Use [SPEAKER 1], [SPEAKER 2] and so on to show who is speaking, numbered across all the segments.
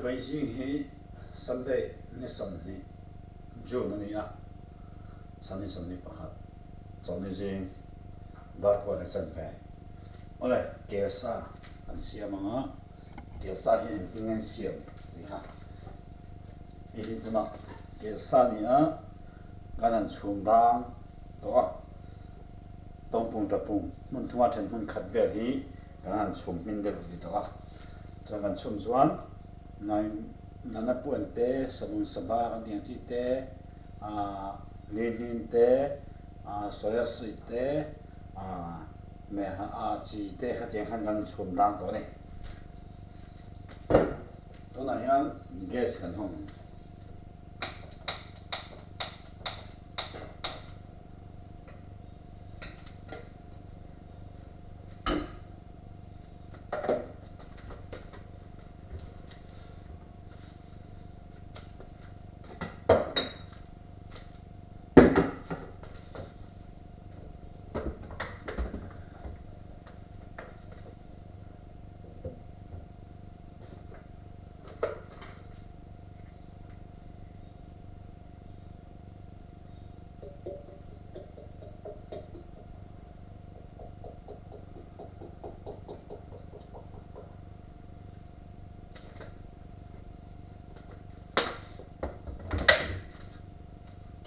[SPEAKER 1] Awle vawi zing hi Sunday ni 20 June a ni a, Sunday 21 chawlhni zing dar kua leh chanve. Awle kelsa kan siam ang a, kelsa hi engtin nge an siam tih kha hei hi tunah kelsa a ni a, kan han chhum dang tawh a, tawngpung tapung hmun thuma then hmun khat vel hi kan han chhum hmin deuh ti tawh a, chuan kan chhum chuan nana puan te, sabun saba kan tih ang chi te, ah lihnin te, ah soya sweet te, ah meh ah chi te khatiang khan kan chhum dang tawh a ni. Tunah hian gas kan hawng.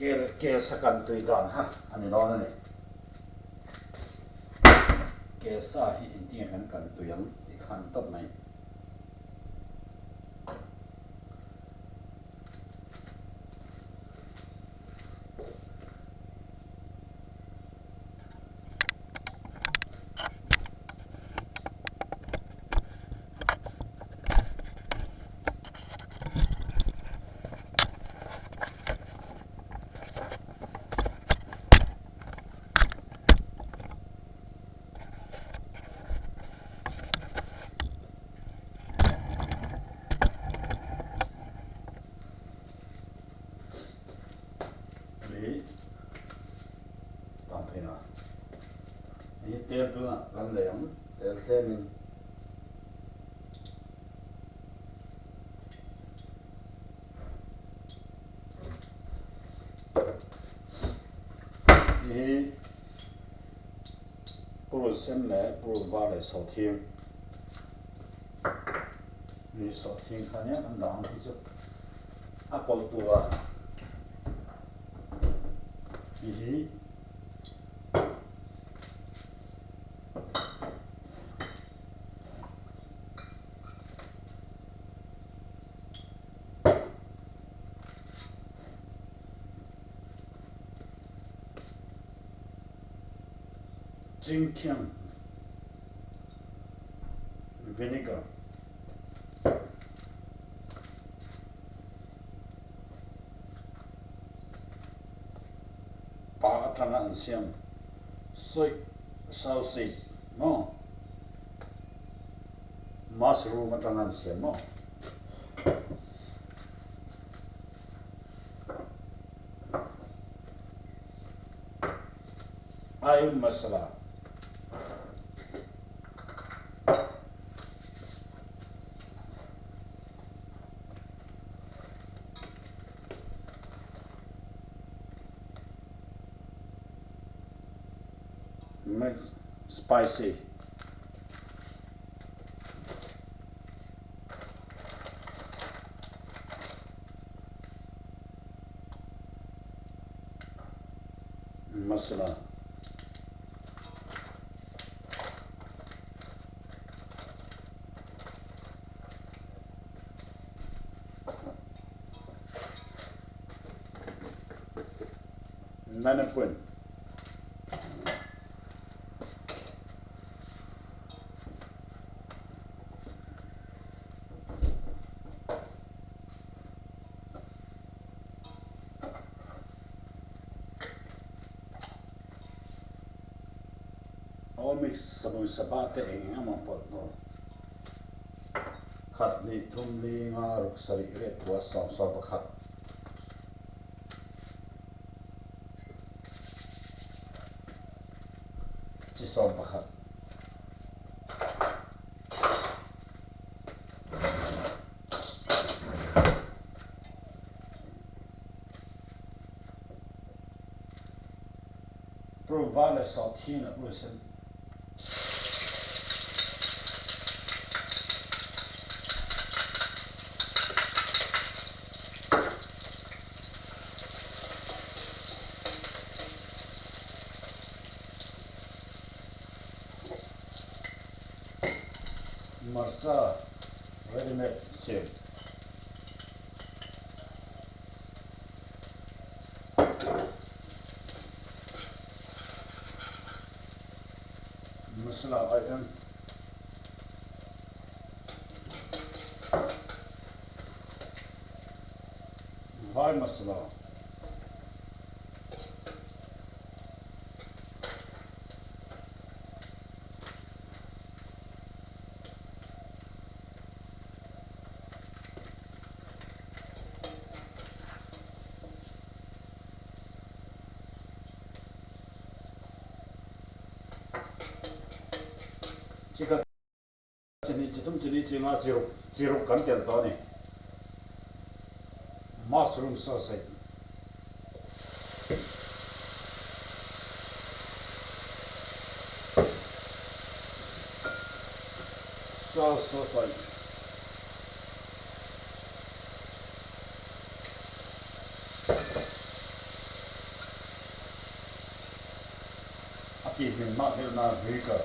[SPEAKER 1] Kel kel sa kan tui dan kha a ni dawn a ni. Kel sa hi engtinge kan kan tui ang tih kha a ni tawp mai. Tui tam phei a, hei hi tel tunah kan lei ang, tel tlemin. Hei hi purun sen leh purun var leh sawhthing, hei sawhthing kha nia kan dah ang hi chu a pawlh tur a hei hi. Chingthiang vinegar. Pa atanga an siam soy sausage maw mushroom atanga an siam maw. Ayam masala. Mix spicy. Masala. Nanapun. All mix sabun saba te eng eng emaw pawlh tur khat hnih thum li nga ruk sarih riat kua sawm sawm pakhat. Chi 11. Awle sawhthing leh urisen. Hmarcha ready made siam. Masala item. Vai masala. Chi khat chi hnih chi thum chi li chi nga chi ruk chi ruk kan tel tawh a ni. Mushroom sausage. Sausage. A ti hmin mah deuh na vinegar.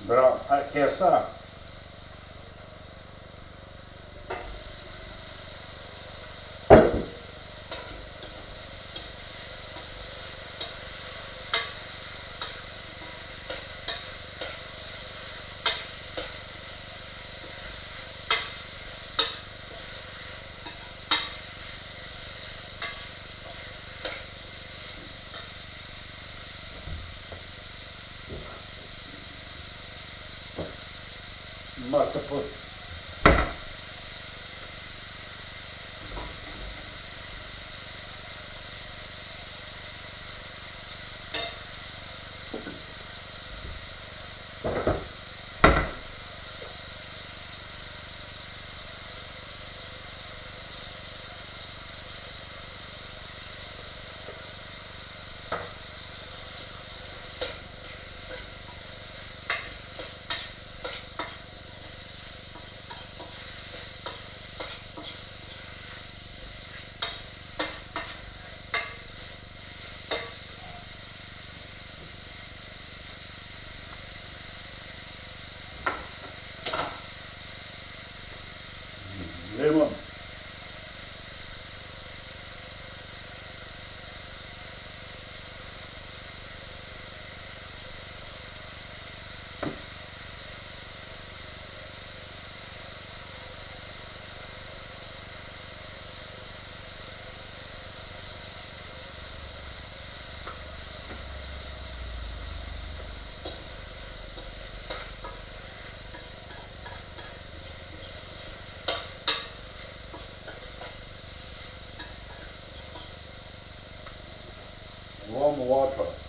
[SPEAKER 1] Brown kesa. Hmarcha phut. Lemon. Warm water.